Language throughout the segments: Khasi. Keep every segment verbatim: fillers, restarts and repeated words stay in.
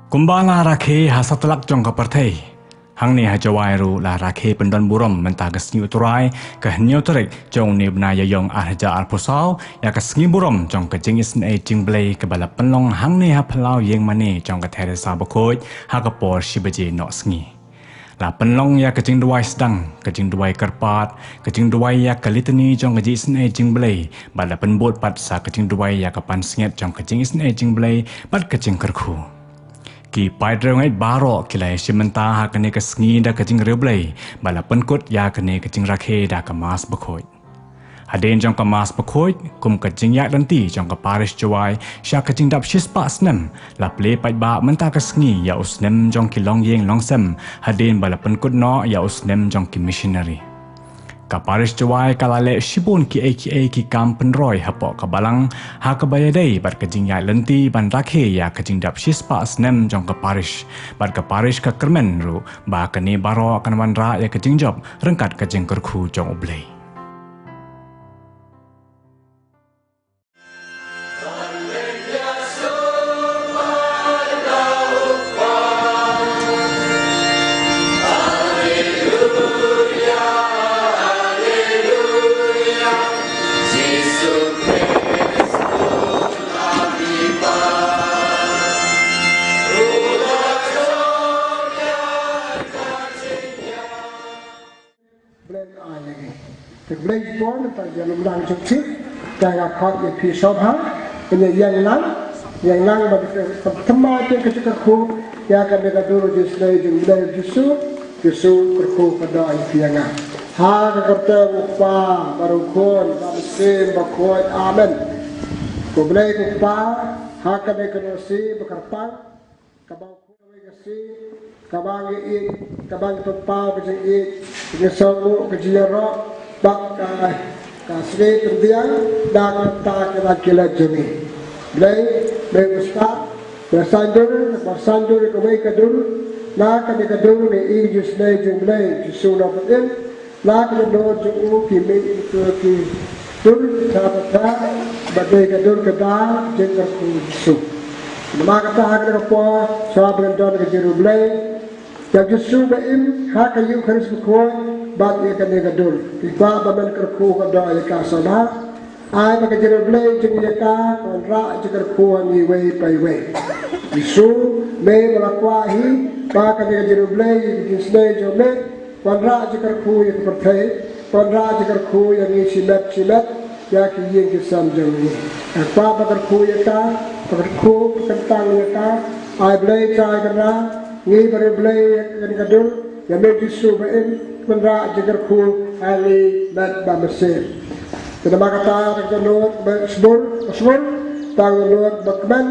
Kumba la rakhe ha satlak jong ka pyrthei, hangne ha Jowai ruh la rakhe pyndon burom mynta ka sngi U Trai, ka hynñiew tarik jong une u bnai Ïaïong ar hajar arphew saw, ïa ka sngi burom jong ka jingisynei jingblei kaba la pynlong hangne ha phyllaw ïing mane jong ka Theresa Bakhuid ha ka por shi baje noh sngi. La pynlong ïa ka jingduwai sdang, ka jingduwai kyrpad, ka jingduwai ïa ka litany jong ka jingisynei jingblei, bad la pynbud pat sa ka jingduwai ïa ka pansngiat jong ka jingisynei jingblei bad ka jingkyrkhu. Ki paidriewngeit baroh ki la ïashim bynta ha kane ka sngi da ka jingriewblei, bad la pynkut ïa kane ka jingrakhe da ka Mass Bakhuid. Hadien jong ka Mass Bakhuid, kum ka jingïaid lynti jong ka Parish Jowai sha ka jingdap shispah snem, la plie paidbah mynta ka sngi ïa u snem jong ki longïing longsem, hadien ba la pynkut noh ïa u snem jong ki missionary. Ka Parish Jowai ka la leh shibun kiei kiei ki kam pynroi hapoh ka Balang, ha kaba ïadei bad ka jingïaid lynti ban rakhe ïa ka jingdap shispah snem jong ka Parish, bad ka Parish ka kyrmen ruh ba kane baroh kan wanrah ïa ka jingjop ryngkat ka jingkyrkhu jong U Blei. Blei ai ïa ngi. Te Blei jubor, te ïa lum dang jong phi. Te nga khot ïa phi sngewbha. Ïa ïeng lang, ïeng lang bad thymmai ïa ka jingkyrkhu ïa kane ka dur jingïasynei jong U Blei Jisu. Jisu kyrkhu ka doh ïa phi ïa nga. Ha ka kyrteng U Kpa bad U Khun bad U Mynsiem Bakhuid. Amen. Ko Blei ko Kpa, ha kane ka dur shi ba kyrpang, kaba u khun kawei ka sngi, kaba ngi ïeit, kaba ngi pynpaw ka jingïeit, ka jingsngewnguh, ka jingïaroh bad ka, ka sngi pynbiang na ka bynta ki lad ki leit jong ngi. Blei, Blei ba stad, ba saiñdur, ba saiñdur kawei ka dur, na kane ka dur ngi ïohi ka jingisynei jong U Blei Jisu Nongpynim, la ka dohnud jong u ki mih ki tur ki tur ki tur ki tur, ba dei ka dur ka dar jong ka jingkyrkhu Jisu. Namar kata ha kane ka por, sngewbha ban don ka jingriewblei ïa U Jisu ba im ha ka Eukharist bakhuid bad ïa kane ka dur. Ki kwah ba men kyrkhu ka doh ïa ka sngewbha. Ai ba ka jingriewblei jong ngi ïa ka, ka wanrah jingkyrkhu ha ngi iwei pa iwei. Jisu, me ba la kwah hi ba kane ka jingriewblei, ka jingisynei jong me, ka wanrah jingkyrkhu ïa ka pyrthei, ka wanrah jingkyrkhu ïa ngi shimet shimet, ïa ki ïing ki sem jong ngi. Nga kwah ba kyrkhu ïa ka, ba kyrkhu, ba kyntang ïa ka. Ai Blei Trai Kynrad, ngi ba riewblei ïa kane ka dur, ïa me Jisu ba im, ka wanrah jingkyrkhu ha ngi met bad mynsiem. Te namar kata, tang dohnud ba sbur, ba sbur, tang dohnud ba kmen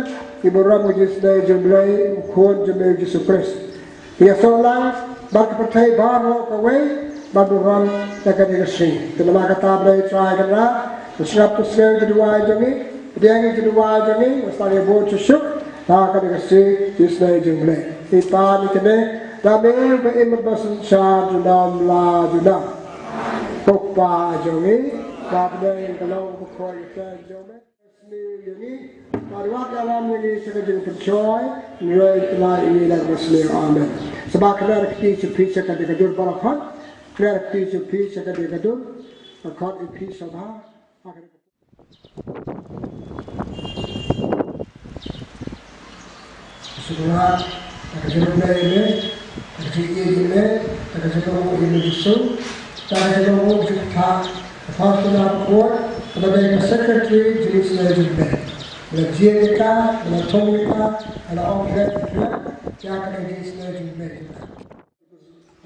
ïa ka burom ka jingisynei jong U Blei, U Khun jong me Jisu Khrist. Ïasoh lang bad ka pyrthei baroh kawei ban burom ïa kane ka sngi. Te namar kata Blei Trai Kynrad, to sngap to sngew ka jingduwai jong ngi, pdiang ïa ka jingduwai jong ngi, ba sdang ïa bun shuh shuh ha kane ka sngi jingïasynei jong U Blei. Ngi pan ïa kane da me uba im bad ba synshar junom la junom. Ko Kpa jong ngi ba ha bneng, ka long bakhuid kyrteng jong me. Sniew ïa ngi, bad wat ïalam ïa ngi sha ka jingpynshoi, hynrei pynlait ïa ngi na ka jingsniew. Amen. Sngewbha khner kti sha phi sha kane ka dur baroh khot, khner kti sha phi sha kane ka dur, khot ïa phi sngewbha. Sngewbha, da ka jingïeit ïa me, da ka jingïeit ïa me, da ka jingïeit ïa me Jisu, da ka jingïeit ïa me Jisu, ka Pastor na ka por, kaba dei ka secretary, jingïasynei jong me. La jia ïa ka, la thung ïa ka, la ong ïa ka, ïa ka jingïasynei jong me.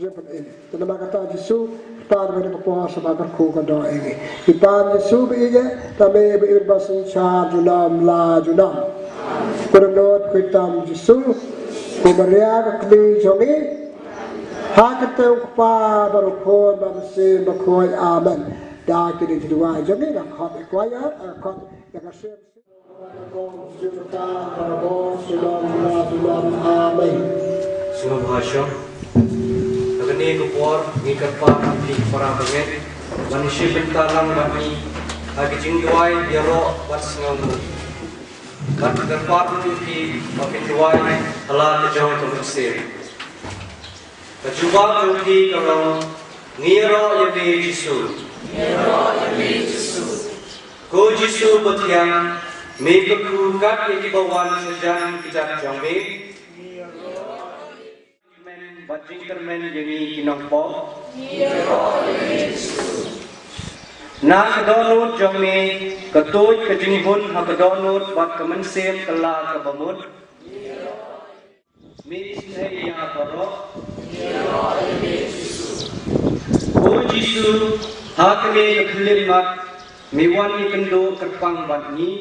Jingpynim. Te namar kata Jisu, kyrpad ïa ka por sngewbha kyrkhu ka doh ïa ngi. Kyrpad Jisu ba ïeit, da me ba im bad synshar junom la junom. Kyrkhu tam Jisu, ko Maria ka kmie jong ngi. Ha ka kyrteng U Kpa bad U Khun bad U Mynsiem Bakhuid. Amen. Da kine ki duwai jong ngi, nga khot ïa ka choir, nga khot ïa ka siem. Amen. Sngewbha shong. Ha kane ka por ngi kyrpad ïa phi para bangeit ban ïashim bynta lang bad ngi ha ka jingduwai ïaroh bad sngewnguh. Bad ka kyrpad jong phi ba phin duwai ha la ka jong ka mynsiem. Ka jubab jong phi ka long, ngi ïaroh ïa me Jisu. Ko Jisu bathiang, me kyrkhu kat ïa kiba wan sha jan ki jait jong me. Kmen bad jingkyrmen ïa ngi ki nongpop. Na ka dohnud jong me, ka tuid ka jinghun ha ka dohnud bad ka mynsiem kylla kaba mut. Me isynei ïa baroh. Ko Jisu, ha kane ka khyllipmat, me wan ïakynduh kyrpang bad ngi.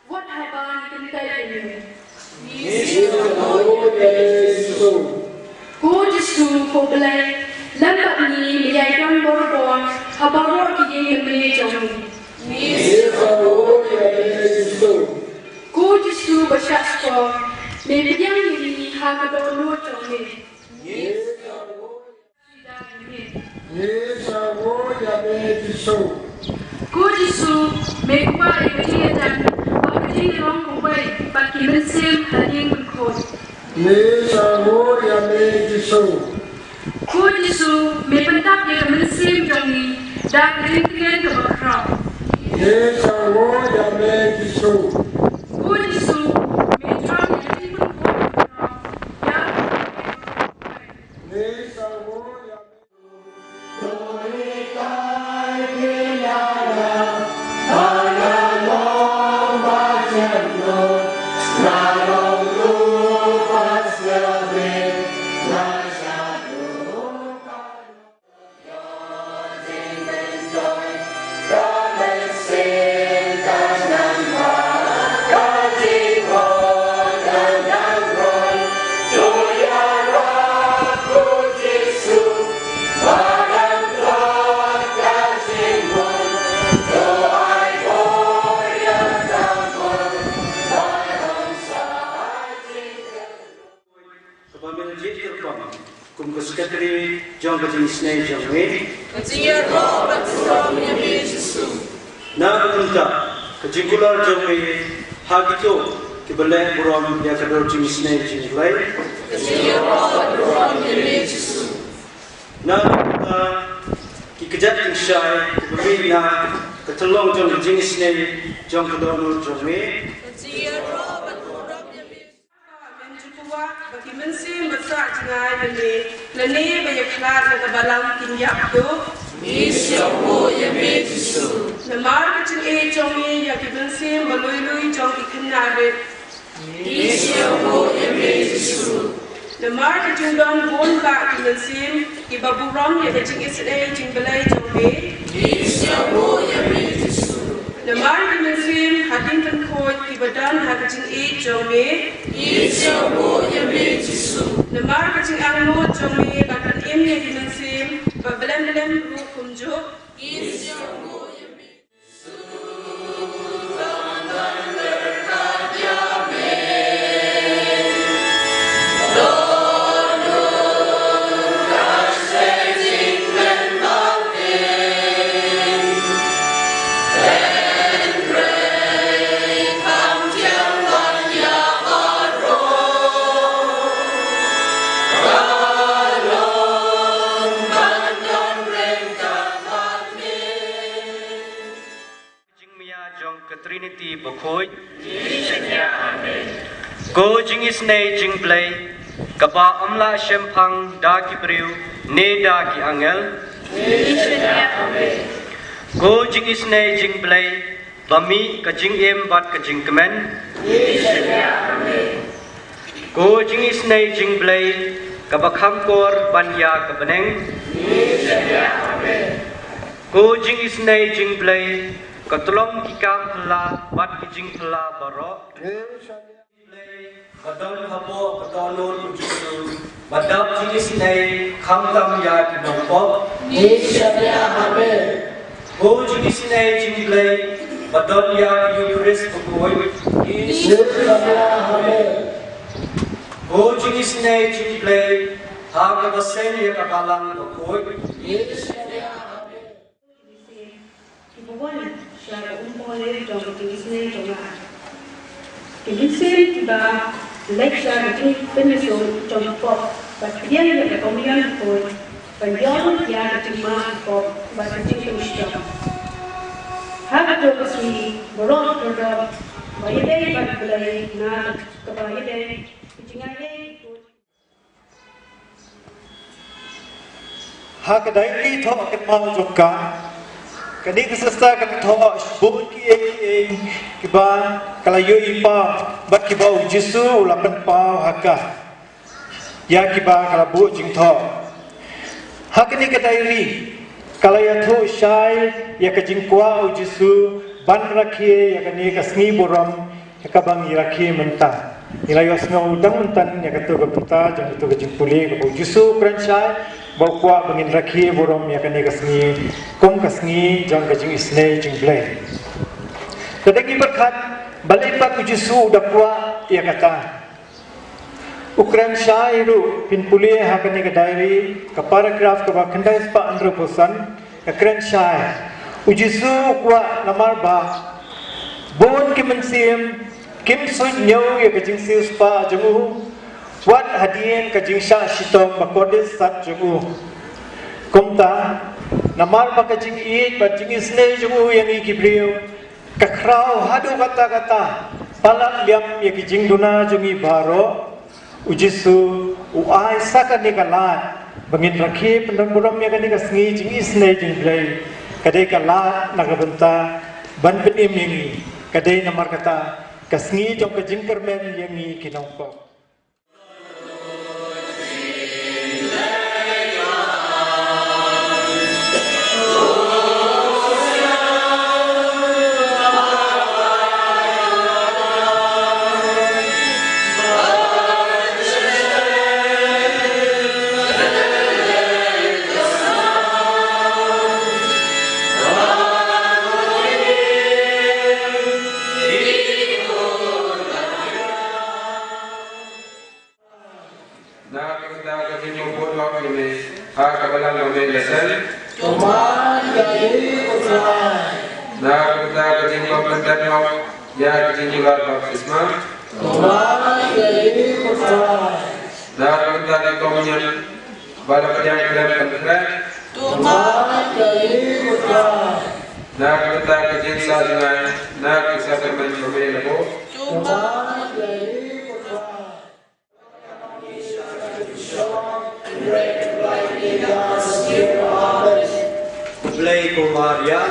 Wat haba ngi kyntait ïa me. Ko Jisu, ko Blei, lem bad ngi, me ïai don borabor ha baroh ki ïing ki sem jong ngi. Ko Jisu ba shah shkor, me pdiang ïa ngi ha ka dohnud jong me. Ngi sa ïaroh ïa me Jisu. Ko Jisu, me kwah ïa ka jingïadan bad ka jinglong kawei bad ki mynsiem hadien khuid. Ngi sa ïaroh ïa me Jisu. Ko Jisu, me pyntap ïa ka mynsiem jong ngi da ka jingkmen kaba khraw. Ngi sa ïaroh ïa me Jisu. Ko Jisu, me thrang ïa ka jingpynkhuid kaba khraw ïa ka Kaba me la jied kyrpang kum ka sekretari jong ka jingisynei jong me. Ka jingïaroh bad burom ïa me Jisu. Na ka bynta ka jingkular jong me ha kito kiba leh burom ïa ka dur jingisynei jong U Blei. Ka jingïaroh bad burom ïa me Jisu. Na ka bynta ki kjat ki kshaid kiba mih na ka tynlong jong ka jingisynei jong ka dohnud jong me. Ka jingïaroh bad burom ïa me. Ba ki mynsiem ba sah jngai ïa me lane ba ïakhlad na ka balang kin ïap duh. Ngi sngewnguh ïa me Jisu. Namar ka jingïeit jong me ïa ki mynsiem ba lui lui jong ki khynnah rit. Ngi sngewnguh ïa me Jisu. Namar ka jingdon bun bah ki mynsiem kiba burom ïa ka jingisynei jingblei jong me. Ngi sngewnguh ïa me Jisu. Namar ki mynsiem hadien pynkhuid kiba don ha ka jingïeit jong me. Ngi sngewnguh ïa me Jisu. Namar ka jingangnud jong me ban pynim ïa ki mynsiem ba blem blem ruh kumjuh. Ngi sngewnguh ïa me. Jingmia jong ka Trinity bakhuid. Ko jingisynei jingblei kaba ym lah shemphang da ki briew ne da ki angel. Ko jingisynei jingblei ba mih ka jingim bad ka jingkmen. Ko jingisynei jingblei kaba kham kor ban ïa ka bneng. Ko jingisynei jingblei ka tlong ki kam phylla bad ki jingphylla baroh. Blei Ba don hapoh ka dohnud u Jisu, ba dap jingisynei khamtam ïa ki nongpop. Ngi shaniah ha me. Ko jingisynei jong U Blei, ba don ïa ka Eukharist bakhuid. Ngi shaniah ha me. Ko jingisynei jong U Blei, ha kaba seng ïa ka balang bakhuid. Ngi shaniah ha me. Ki ba wan sha ka umphniang jong ka jingisynei jong nga. Ki mynsiem kiba leit sha ka jingpynïasoh jong ka pop, bad pdiang ïa ka komunion bakhuid, ban ïoh ïa ka jingmap ka pop bad ka jingpynshitom. Ha kato ka sngi baroh kordor, ba ïadei bad U Blei na kaba ïadei ka jingaiei. Ha ka diary thoh kynmaw jong ka, kane ka sister ka la thoh shibun kiei kiei kiba ka la ïohi paw bad kiba u Jisu u la pynpaw ha ka, ïa kiba ka la buh jingthoh. Ha kane ka diary ka la ïathuh shai ïa ka jingkwah u Jisu ban rakhe ïa kane ka sngi burom, ïa kaba ngi rakhe mynta. Ngi la ïohsngew dang mynta ïa kato ka bynta jong kato ka jingpule kaba u Jisu u kren shai ba u kwah ba ngin rakhe burom ïa kane ka sngi kum ka sngi jong ka jingisynei jong U Blei. Ka dei ngi pyrkhat balei pat u Jisu u da kwah ïa kata. U kren shai ruh, phin pule ha kane ka diary, ka paragraph kaba khyndai spah hynriewphew san, ka kren shai. U Jisu u kwah namar ba bun ki mynsiem kim suidñiew ïa ka jingsiewspah jong u, wat hadien ka jingshah shitom ba kordit sat jong u. Kumta, namar ba ka jingïeit bad jingisynei jong u ïa ngi ki briew ka khraw haduh katta katta, palat liam ïa ki jingduna jong ngi baroh, u Jisu u ai sa kane ka lad ba ngin rakhe pyndonburom ïa kane ka sngi jingisynei jong U Blei. Ka dei ka lad na ka bynta ban pynim ïa ngi, ka dei namar kata ka sngi jong ka jingkyrmen ïa ngi ki nongpop. Na ka bynta ka jingmut lok ïa me ha ka balang jong me la sel. To man ïa i, ko Trai. Na ka bynta ka jingpynbaptis lok ïa ka jingdular baptisma. To man ïa i, ko Trai. Na ka bynta ka komunion ba la pdiang khlem pynkhreh. To man ïa i, ko Trai. Na ka bynta ka jingshah jngai na ka sakramen ba me la buh. To man ïa i, ko Trai. Blei ko Maria.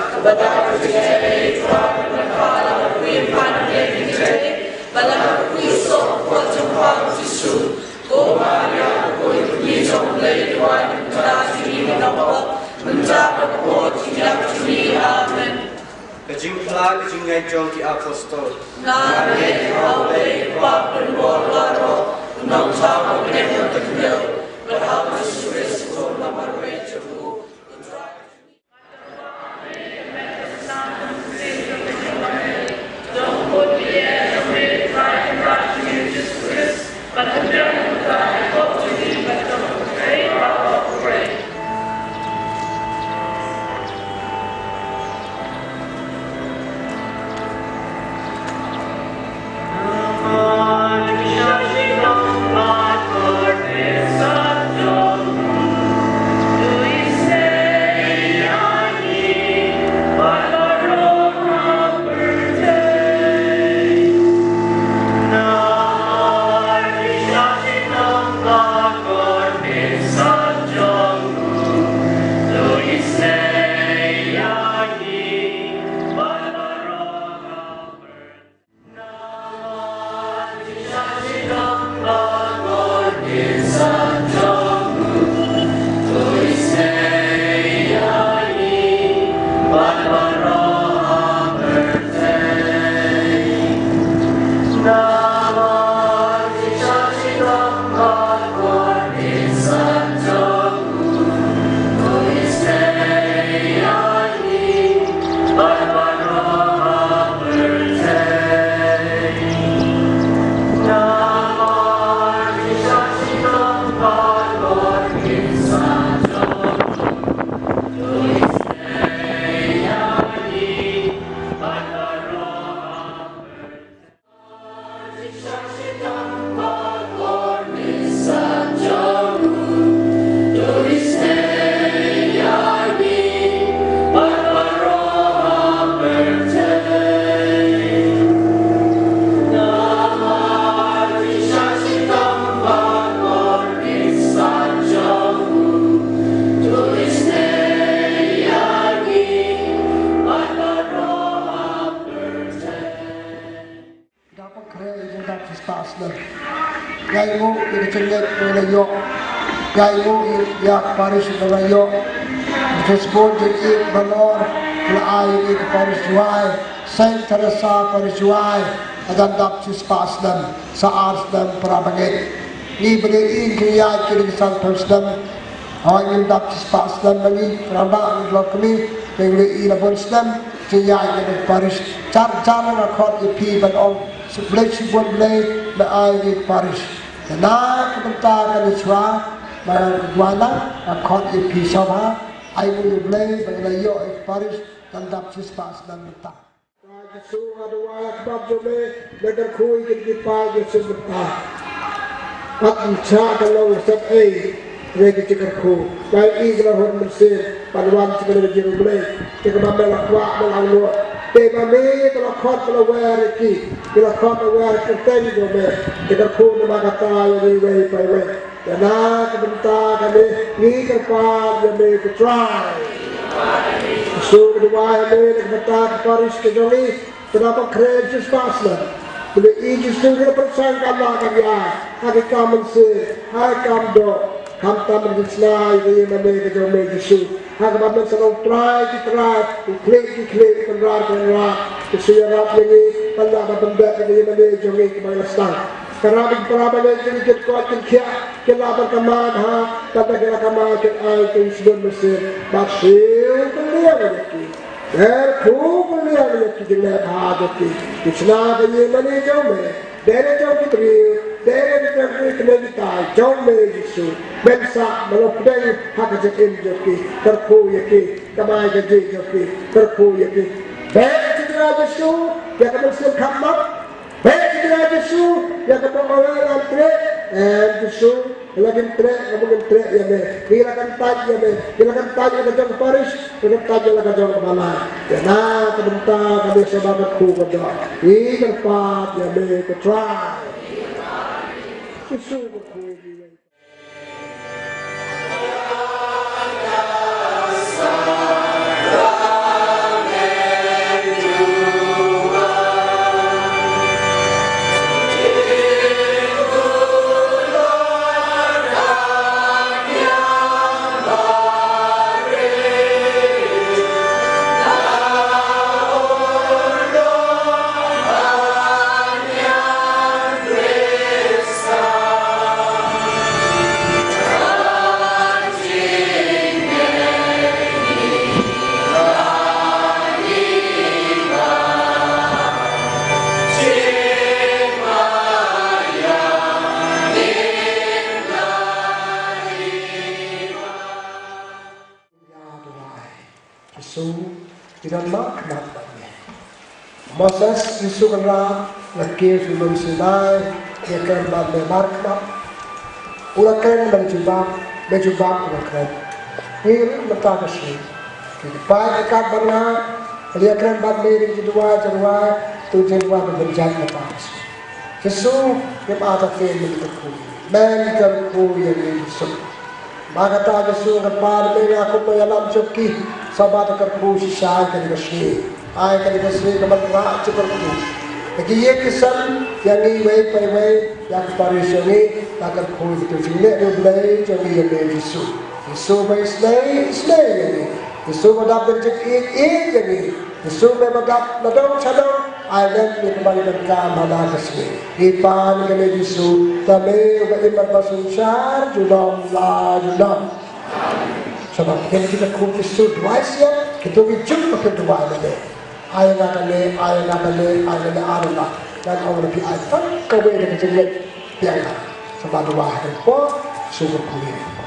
Amen. Ka jingphla ka jingngeit jong ki apostol. Nga ngeit ha U Blei Kpa Pynbor baroh, u nongthaw ha bneng bad ha khyndew, bad ha U Jisu Khrist u khun ba marwei jong u. Nga ïoh, nga ïoh ïa ka parish ba nga ïoh. Ka support jong i ba lor, la ai ïa ka parish Jowai, Saint Teresa parish Jowai. Ka dang dap shispah snem, sa ar snem para bangeit. Ngi ba dei ïing ki ïaid ki dei san phew snem. Hawai ngim dap shispah snem ba ngi para bangeit ngi lor kmie, ngi la bun snem ki ïaid ki dei parish. Jar jar nga khot ïa phi ban ong, Blei shibun Blei, me ai ïa ka parish. Te na ka bynta kane shuwa, ba ka duwai la, ka khot ïa phi shuwa, ai nguh ïa U Blei, ba la ïoh ïa ka parish, kan dap shispah snem mynta. Jisu, nga duwai ha khmat jong me, me kyrkhu ïa kine ki paid Jisu mynta. Pat yn shah ka long sep ei, re ki jingkyrkhu. Ngi i ki la hun mynsiem, ban wan sha kane ka jingïaroh Blei. Te kaba me la kwah, me la ïoh. Te ba me ka la khot ka la wer ïa ki. Ki la khot ka la wer kyrteng jong me. Te kyrkhu namar kata ïa ngi iwei pa iwei. Ïa na ka bynta kane ngi kyrpad ïa me ko Trai. Jisu, ngi duwai ïa me na ka bynta ka parish ka jong ngi. Kane ba khreh Jisu ba sla. Bad i Jisu ngi pyrshang ka la ka ïa. Ha ki kam mynsiem, ha ki kam doh. Khamtam ngi sla ïa ka ïing mane ka jong me Jisu. Ha kaba me sa long Trai ki trai, u Khlieh ki khlieh, u Kynrad ki kynrad. Jisu ïarap ïa ngi, ban lah ban pyndep ïa ka ïing mane jong ngi kaba ngi la sdang. Ka rap ïa ki para bangeit ki jingkit koit jingkhiah, ki lah ban kynmaw ha, kata ki la kynmaw kin ai kin sbun mynsiem. Bad siew pynliang ïa ki. Kyrkhu pynliang ïa ki jingleh bha jong ki. Ki shna ka ïing mane jong me. Dei na jong ki briew, dei na jong ki kynthei jong me Jisu. Men sah, men long pdeng ha ka jingim jong ki. Kyrkhu ïa ki, kamai kajih jong ki. Kyrkhu ïa ki. Beh jingïadei Jisu, ïa ka mynsiem kham map. Beh jingïadei Jisu, ïa ka pop awei lam treh. Em Jisu, la kin treh, la kin treh ïa me. Ki la kan tat ïa me. Ki la kan tat ïa ka jong parish, ki la kan tat ïa la ka jong ka malai. Ïa na ka bynta ka dei sa ba ka kyrkhu ka jong. Ki kan pat ïa me ko Trai. Jisu ka kyrkhu ïa me. Ïa duwai. Jisu, ki don markhmat bad me. Moses, Jisu Kynrad, la kiew sha lum Sinai, ïakren bad me markhmat. U la kren ban jubab, me jubab u la kren. Ngi ruh mynta ka sngi. Ki paid ka kat bad nga, ki ïakren bad me ïa ki jingduwai, jingduwai, tu jingduwai ban pynjah mynta ka sngi. Jisu, ngim ata phi men kyrkhu. Men kyrkhu ïa ngi Jisu. Ba kata Jisu kyrpad ïa me kum nongïalam jong ki. Sngewbha to kyrkhu shisha ïa kane ka sngi. Ai kane ka sngi ka ban rah jingkyrkhu. Ïa ki ïing ki sem, ïa ngi iwei pa iwei, ïa ka parish jong ngi, ba kyrkhu ïa ka jingleh riewblei jong ngi ïa me Jisu. Jisu ba isynei, isynei ïa ngi. Jisu ba dap da ka jingïeit, ïeit ïa ngi. Jisu me ba dap nadong shadong, ai lem ïa kaba ngi donkam ha la ka sngi. Ngi pan ïa kane Jisu, tang me uba im bad uba synshar junom la junom. Sngewbha phi kyntu ïa ka khun Jisu, duwai shisha, kito ki jong ba ki duwai lade. Ai nga kane, ai nga kane, ai kane, ai nga. Ngan ong ïa phi ai tang kawei da ka jingleh biang nga. Sngewbha duwai ha kane ka por, Jisu ka khun.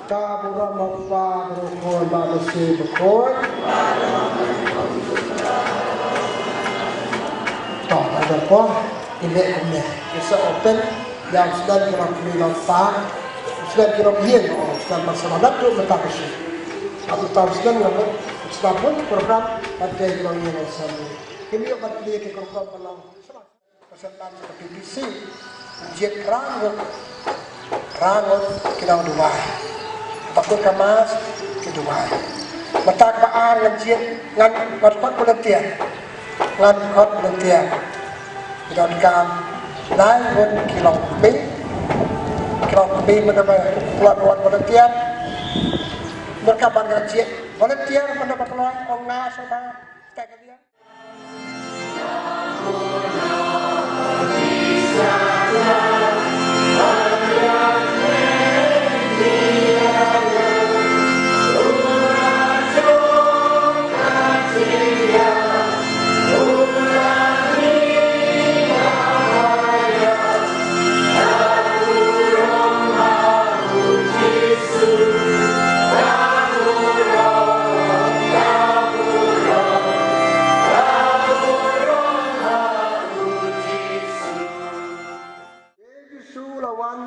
Ka burom u Kpa, bad u Khun bad u Mynsiem Bakhuid. To, la don por, ngi leh kumne. Ngi sa open ïa u snem ki long kmie long kpa, u snem ki long ïing, u snem ban sa ïalap tu mynta ka sngi. Bad mynta u snem nga mut, u snem mut program ban tei ki long ïing long sem. Kim ïoh ban plie ki program ba long. Pasen dang ka P B C, jied phra ngut, phra ngut ki dang duwai. Ba kut ka mass ki duwai. Mynta kaba ar ngan jied, ngan, ngan khot volunteer. Ngan khot volunteer. Ki donkam lai ngut ki long kmie. Ki long kmie mynta ba kloi wan volunteer. Mynta ban ngan jied volunteer mynta ba kloi ong nga sngewbha. Ka ka liang. Jisu u la wan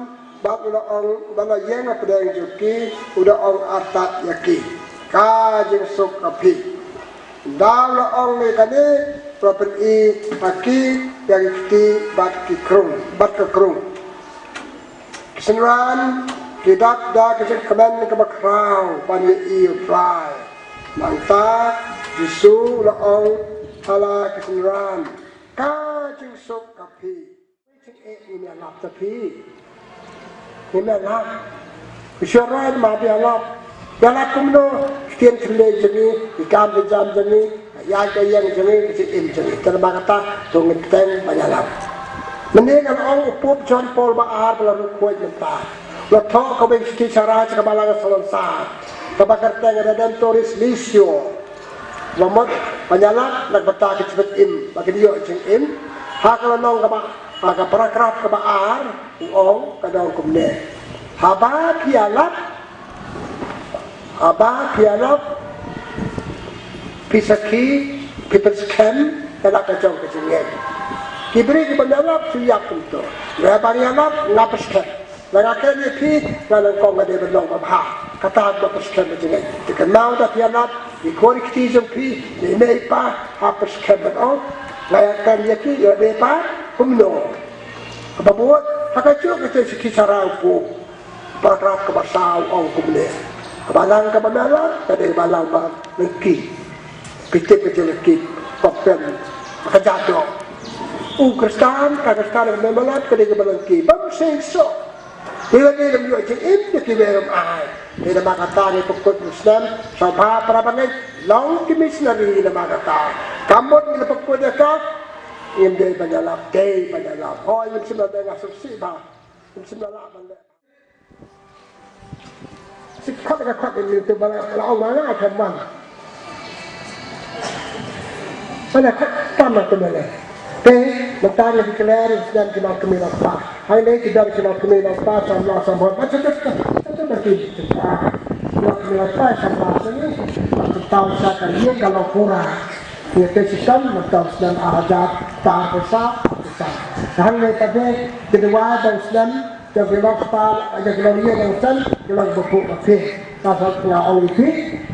bad u la ong, u la ïeng hapdeng jong ki, u da ong artat ïa ki, ka jingsuk ha phi. Ynda u la ong ïa kane, u la pyni ha ki ïa ki kti bad ki krung, bad ka krung. Ki synran ki dap da ka jingkmen kaba khraw ban ïohi ïa U Trai. Nangta Jisu u la ong ha la ki synran, ka jingsuk ha phi. Jingeh ngim ïalap da phi. Ngim ïalap. Ki shuwa ma phi ïalap. Ïalap kumno? Ki ktien khyndiat jong ngi, ki kam ki jam jong ngi, ka ïaid ka ïeng jong ngi, ka jingim jong ngi. Te namar kata to ngin bteng ban ïalap. Mynne nga la ong u Pope John Paul ba ar ba la ruh khuid mynta, la thoh kawei ka shithi sharai sha ka balang salonsar kaba kyrteng Redemptoris Missio. Ba mut ban ïalap na ka bynta ka jingim ba kin ïoh jingim. Ha ka lynnong kaba, ha ka paragraph kaba ar, u ong, ka dang kumne. Haba phi ïalap, haba phi ïalap, phi sakhi, phi pynskhem ïa la ka jong ka jingngeit. Ki briew kiba ïalap shu ïap kumto. Nga ban ïalap, nga pynskhem. Lada nga kren ïa phi, nga nyngkong nga dei ban long babha. Kata ba pynskhem ka jingngeit. Te kynmaw da phi ïalap, ïa ki khun ki kti jong phi, ïa i mei i pa, ha pynskhem ban ong. Nga ïakren ïa ki, ïa i mei i pa, kumno. Kaba bud, ha kajuh ka shithi sharai u Pope. Paragraph kaba saw u ong kumne. Ka balang kaba ïalap, ka dei ka balang ba lyngkhuh. Phi tip ka jinglyngkhuh, ka pem, ka jadok. U Khristan, ka Khristan kaba ïalap, ka dei kaba lyngkhuh. Bym sngewsih. Kiwei de ym ïoh jingim, kiwei ym ai. Te namar kata ngi pynkut u snem, sngewbha para bangeit, long ki missionary namar kata. Ka mut ngi la pynkut ïa ka, ngim dei ban ïalap, dei ban ïalap. Hooid, ngim shym la dei, nga sngewsih bha. Ngim shym la lah ban leh. Sik khot ka khot ïa ngi tu ba la, la ong ma nga khlem wan. Ba la khot tam ma tu ma le. Te mynta ngi declare u snem ki nongkmie nongkpa. Hangne ki don ki nongkmie nongkpa samla samla. Ba tu tu tu tu tu ba ki tu. Nongkmie nongkpa samla sini. Ba tu tau sa ka ïing ka long pura. Ngi te shitom mynta u snem ar hajar arphew saw, arphew saw. Hangne pat de ki duwai ba u snem Jong ki nongkpa, jong ki nongïing nongsan, ki long bapuk baphi. Ka sot nga ong ïa phi,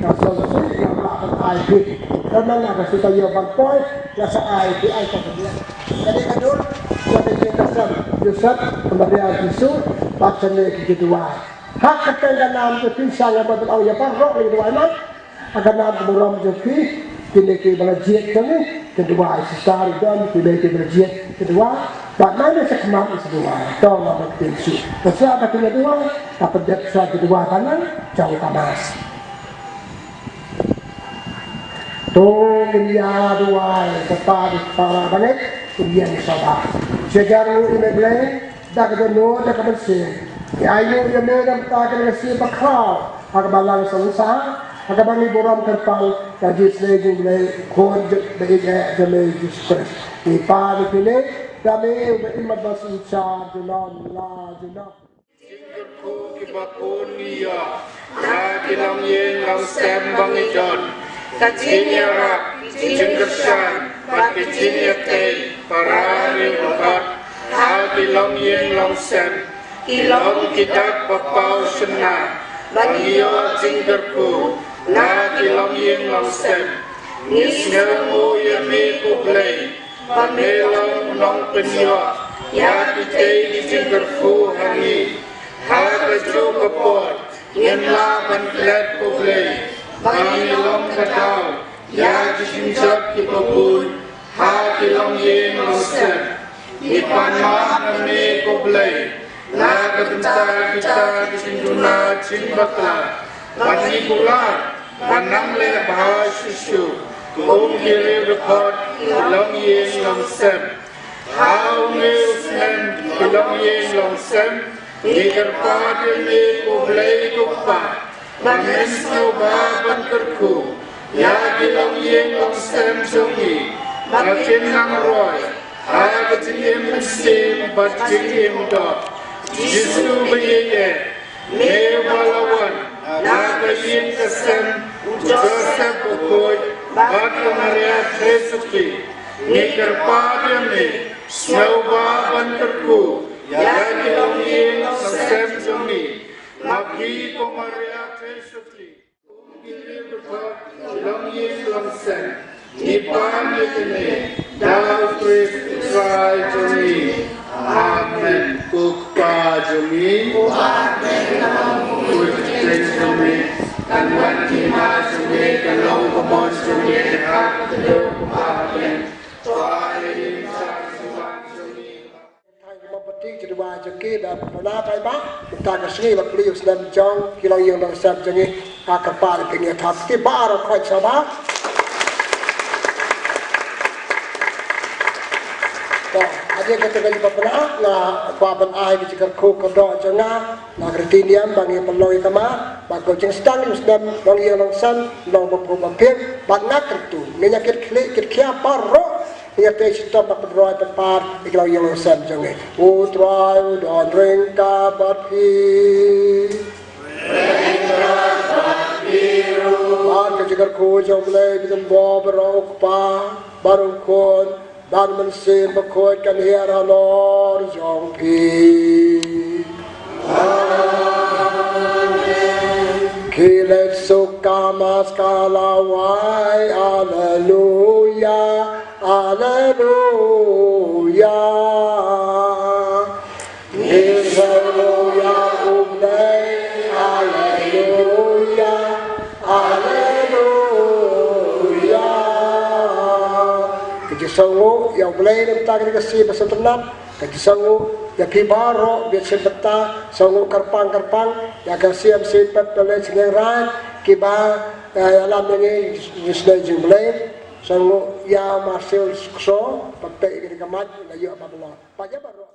ka sot sot nga lah ban ai phi. Ka man nga ka sot ïa ban poi, nga sa ai phi ai ka phi. Ka dei ka dur, ka dei ka sem, Joseph, ka Maria Jisu, bad sa ne ki duwai. Ha ka teng ka nam ka phi sa nga ban ong ïa baroh ki duwai na. Ha ka nam ka burom jong phi, kine kiba la jied jong ngi, ki duwai, sister i don, kine kiba la jied, ki duwai, bad nang ïa sa khmat ïa sa duwai, to ngam ban ktien shuh. Ka sa ka phi la duwai, ka pyndep sa ki duwai ba nang jong ka mass. To ngin ïa duwai, Kpa, Kpa ba ngeit, ngin ïa sngewbha. Sha jar ruh ïa me Blei, da ka dohnud, da ka mynsiem. Ngi ainguh ïa me na ka bynta ka mynsiem bakhraw ha ka balang sohsah, ha kaba ngi burom kyrpang ïa ka jingisynei jong U Blei, Khun jong U Blei, jong me Jisu Khrist. Ngi pan ïa phi ne da me uba im bad ba synshar junom la junom. Ba bun ngi ïoh na ki longïing longsem ba ngi don, ka jingïarap, ki jingkyrshan bad ki jingïatei para riewdot ha ki longïing longsem. Ki long ki dak ba paw shynna ba ngi ïoh jingkyrkhu na ki longïing longsem. Ngi sngewnguh ïa me ko Blei ba me long u nongpynïoh ïa kitei ki jingkyrkhu ha ngi. Ha kajuh ka por ngin lah ban klet ko Blei ba ngi long ka daw ïa ki jingjot kiba bun ha ki longïing longsem. Ngi pan map na me ko Blei na ka bynta kita ki jingduna jingbakla, bad ngi kular ban nang leh bha shuh shuh kum ki riewdkhot ki longïing longsem. Ha une u snem ki longïing longsem, ngi kyrpad ïa me ko Blei ko Kpa ba men sngewbha ban kyrkhu ïa ki longïing longsem jong ngi ba kin nang roi ha ka jingim mynsiem bad jingim doh. Jisu ba ïeit, me uba la wan na ka ïing ka sem u Joseph Bakhuid bad ka Maria Theisotti, ngi kyrpad ïa me, sngewbha ban kyrkhu ïa ki longïing longsem jong ngi. Ma phi ko Maria Theisotti, kum ki riewdkhot ki longïing longsem, ngi pan ïa kane da u Khrist u Trai jong ngi. Amen. Ko Kpa jong ngi, ko Kpa jong ngi, kan wan ka hima jong me, kan long ka mon jong me ha ka khyndew kumba ha bneng. To ai ïa ngi mynta ka sawang jong ngi. Tang ba pati jingduwai jong ki da pynbna tai ba mynta ka sngi ba pli u snem jong ki longïing longsem jong ngi. Ka kyrpad ïa phi, ngi thap ki baroh khoit sha ba. To, ade ka teng ba pynbna nga kwah ban ai ka jingkyrkhu kyrdoh jong nga na ka riti niam ba ngi pynlong ïa ka ma ba ka jingsdang u snem longïing longsem long ba phuh ba phied bad nga kyntu ngi ïa kit khlieh kit khia baroh. Ïa te shitom ba pynroi pynpar ïa ki longïing longsem jong ngi. U Trai u don ryngkat bad phi. Bad ka jingkyrkhu jong U Blei ba don bor baroh, U Kpa bad U Khun bad U Mynsiem Bakhuid kan hiar halor jong phi. Amen. Ki leit suk ka Mass ka la wai. Alleluia, alleluia. Ngi sngewbha ïa U Blei. Alleluia, alleluia. Ka jingsngewnguh ïa U Blei na ka bynta kane ka sngi ba sngewtynnat. Ka jingsngewnguh ïa phi baroh ba shim bynta, sngewnguh kyrpang kyrpang ïa ka C M C Pep Pele Sniang Raid kiba, eh, ïalam ïa ngi, ngi sngewbha jingblei. Sngewnguh ïa Marcel Kso ba peit ïa kane ka mic na ïoh ba bynta. Ba ïa baroh.